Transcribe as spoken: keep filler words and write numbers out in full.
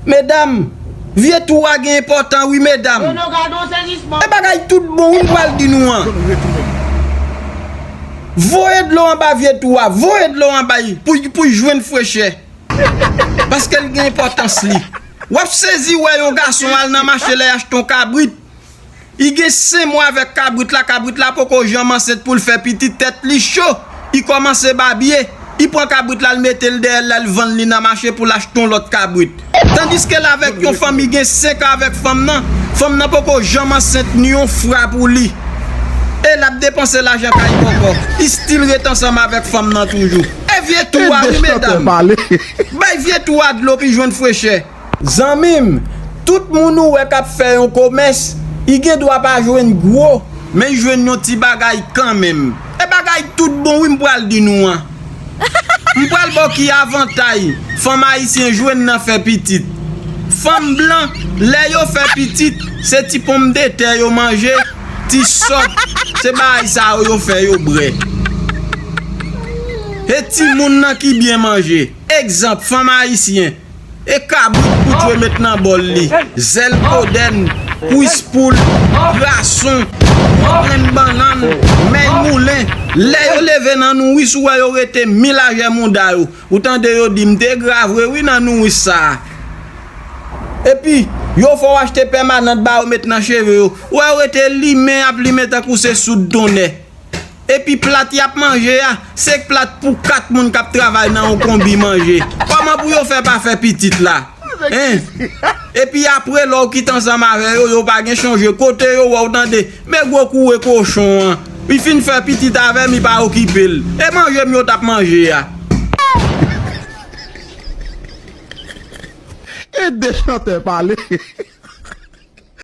Medam, vye tou a gen enpòtan wi medam. E bagay tout bon wi m pral di nou an. Voye dlo anba vye tou a, voye dlo anba l pou, pou l jwenn frechè. Paske l gen enpòtans li. W ap sezi wè yon gason al nan mache la y achte yon kabrit. Li gen senk mwa avèk kabrit la, kabrit la poko janm ansent pou l fè pitit, tèt li cho, li kòmanse babye, li pran kabrit la, l mete l dèyè l, l al vann li nan mache pou l achte yon lòt kabrit. Tandiske l avèk yon fanm, li gen senk an avèk fanm nan, fanm nan poko janm ansent ni yon fwa pou li. E l ap depanse lajan kay bòkò, li still ret ansanm avèk fanm nan toujou. E vye tou a wi medam. Bay vye tou a dlo pou l jwenn frechè. Zanmi m, tout moun ou wè k ap fè yon komès, li gen dwa pa jwenn gwo, men l jwenn yon ti bagay kanmenm. E bagay tout bon wi m pral di nou an. M pral ba w ki avantay fanm ayisyen jwenn nan fè pitit. Fanm blan, lè yo fè pitit, se ti ponmdetè yo manje, ti sòt, se bagay sa yo yo fè yo bwè. E timoun nan ki byen manje. Egzanp, fanm ayisyen. E kabrit pou twe met nan bòl li. Zèl kodèn, kwis poul, krason, grenn bannann, mèy moulen. Lè yo leve nan nouris, ou wè yo rete mi lajè mouda yo. Ou tande yo di, m te gra vre wi nan nouris sa a. Epi, yo fè w achte pèmanant ba yo met nan cheve yo. Ou wè yo rete limen, y ap limen tankou se soud tonnè. Epi plat y ap manje a, se plat pou kat moun k ap travay nan yon konbi manje. Kòman pou yo fè pa fè pitit la? Hein? Epi apre, lè w kite ansanm avè yo, yo pa gen chonje. Kote yo wè w tande, men gwo koure kochon an. Li fin fè pitit avè m, li pa okipe l. E manje m yo t ap manje a. E de chantè pale.